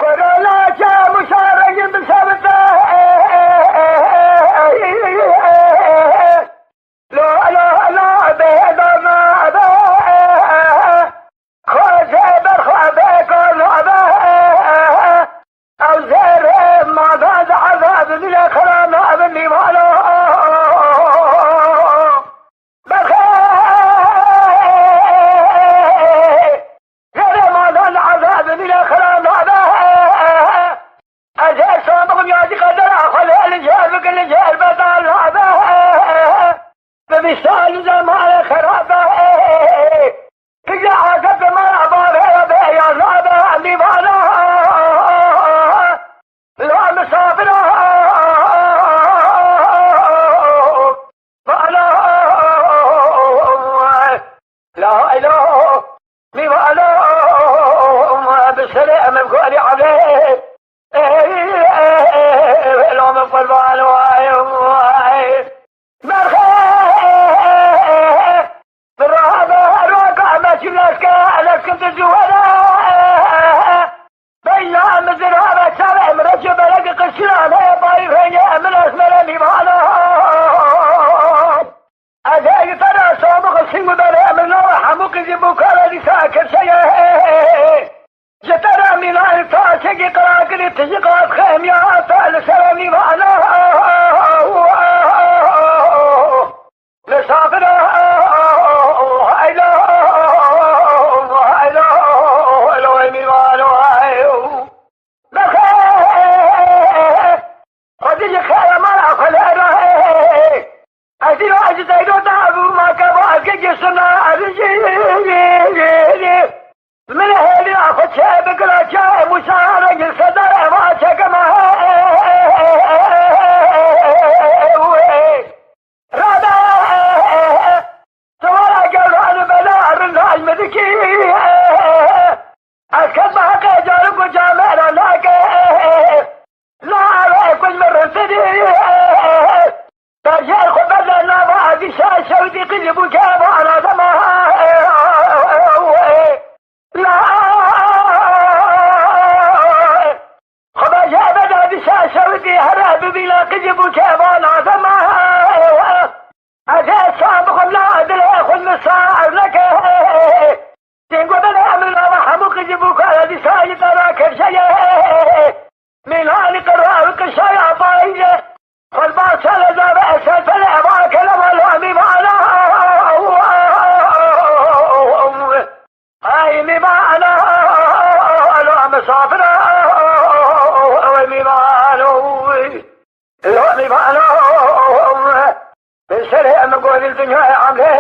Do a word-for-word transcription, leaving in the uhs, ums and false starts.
Kerana çe muşarengin bi şevite. La, la, la, be, da, na, be. Xweze ber xwe be, ka, na, be. Ew zerê madan di ezab bile, xera, na, be, mîvana. Berxê. Zerê madan di ezab bile, xera, na, be. Ez ê şan bixwim ya jî qedera xwe lê li jêr bikin, li jêr bedal nabe. Bi vî şan li zemanê xerabe. Tije azeb bi me re bavê re bê ya nabe. Mîvana. La misafira. Bala. La ilahe. Mîvana. Bi serê em bi guherî Evê. Ey, ey, ey, ey, ey, lo min qurban, vay, vay. Merxe. Bi rabe roka me çi leşke, leşkin tu cû were. Beyna em zirave çare em reçê belek qişirane, bayî rengê em esmere mîvana. Ez ê ji te re sabix û sîng û berê min nava hemû qîzî bûkare dîsa kirşe ye. Ji te re mîna însa çekî qirakirî tijî qas xemiya te li ser mîvana. Misafira. Hayla. Hayla. Hayla. Mîvana. Bexê. Xwedî ji xêra mala xwe li erahê. Ez îro ez ji zeyro da bûma ke bo ez ke girsina ez jî. Min hêlî xwe çê bikira çê mûşare gir sedar eva çeke me. Rada. Siwara gel ran bela rin raj me dikî. Ez kes bi heqê carik û camêra nake. La ev e ku ji min rintirî. Berjêr xwe berde nava ezî şa şewitî qilî bû ke eva ana dema. La xwe berjêr berde ezî şa şewitî here bibîne qilî bû ke eva ana dema. Ez ê şan bixwim la dilê xwe min sar neke. Têngû bide em li nava hemû qijî bû kare dîsa ji te re kevşe ye. Mînanî qira û qişaya bayî ye. Xwelba sele zave eselfele eva kelema lo mîmana. Ay mîmana, lo misafira, ew mîmana. Lo mîmana. Bi serê em gorî dinyayê amrê.